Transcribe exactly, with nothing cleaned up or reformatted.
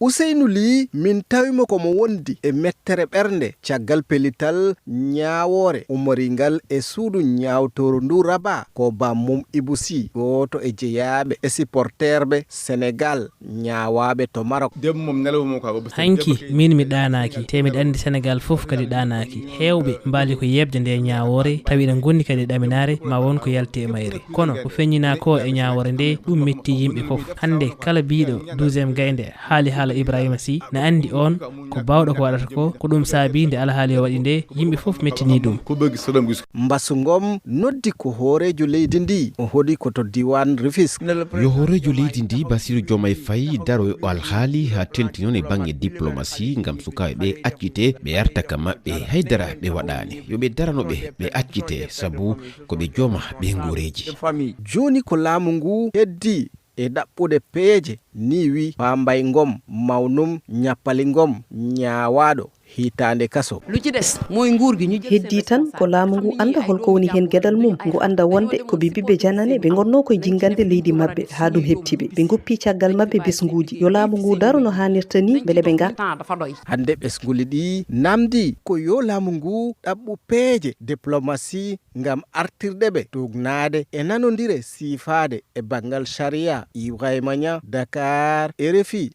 Useynu Lii, min tawimo ko mo wondi e mettere ɓernde caggal pellital ñaawoore ummoringal e suudu ñaawtooru ndu Raba, ko bammum Ibu Si, gooto e jeyaaɓe e siporteerɓe Senegal ñaawaaɓe to Marok. Hanki, min mi ɗaanaaki, te miɗa anndi Senegal fof kadi ɗaanaaki. Heewɓe mbaali ko yeeɓde nde ñaawoore, tawi eɗen ngondi kadi e ɗaminaare, ma won ko yalti e mayre. Kono ko feññinaa ko e ñaawoore nde, ɗum metti yimɓe fof. Hannde kala biiɗo douzième gaynde haali haala Ibrahima Sy, na anndi oon ko baawɗo ko waɗata ko, ko ɗum saabii nde alhaali o waɗi nde, yimɓe fof mettini ɗum. Mbasu Ngom noddi ko hooreejo leydi ndi, o hoɗi ko to diiwaan Rufisque. Yo hooreejo leydi ndi, Bassirou Diomaye Faye, daro e o alhaali haa tenti noon e baŋŋe diplomasi ngam sukaaɓe ɓe accite, ɓe arta ka maɓɓe, haydara ɓe waɗaani. Yo ɓe darano ɓe, ɓe accite, sabu ko ɓe jooma ɓe nguureeji. Jooni ko laamu ngu heddi e ɗaɓɓude peeje, ni wi Pambay Ngom, mawnum Ñappali Ngom, ñaawaaɗo hitaande kaso. Lu ci des mooy nguur gi ñu jël. Heddi tan ko laamu ngu annda hol ko woni heen gedal mum, ngu annda wonde ko ɓe ɓiɓɓe janane ɓe ngonnoo koye jinngande leydi maɓɓe haa ɗum heɓti ɓe. Ɓe ngoppi caggal maɓɓe besnguuji. Yo laamu ngu daro no haanirta ni mbele ɓe ngar. Temps dafa doy. Hannde ɓesnguuli ɗi namdi ko yo laamu ngu ɗaɓɓu peeje diplomasi ngam artirde ɓe tuugnaade e nanondire siifaade e banngal sharia. Ibrahima Niang, Dakar, R F I.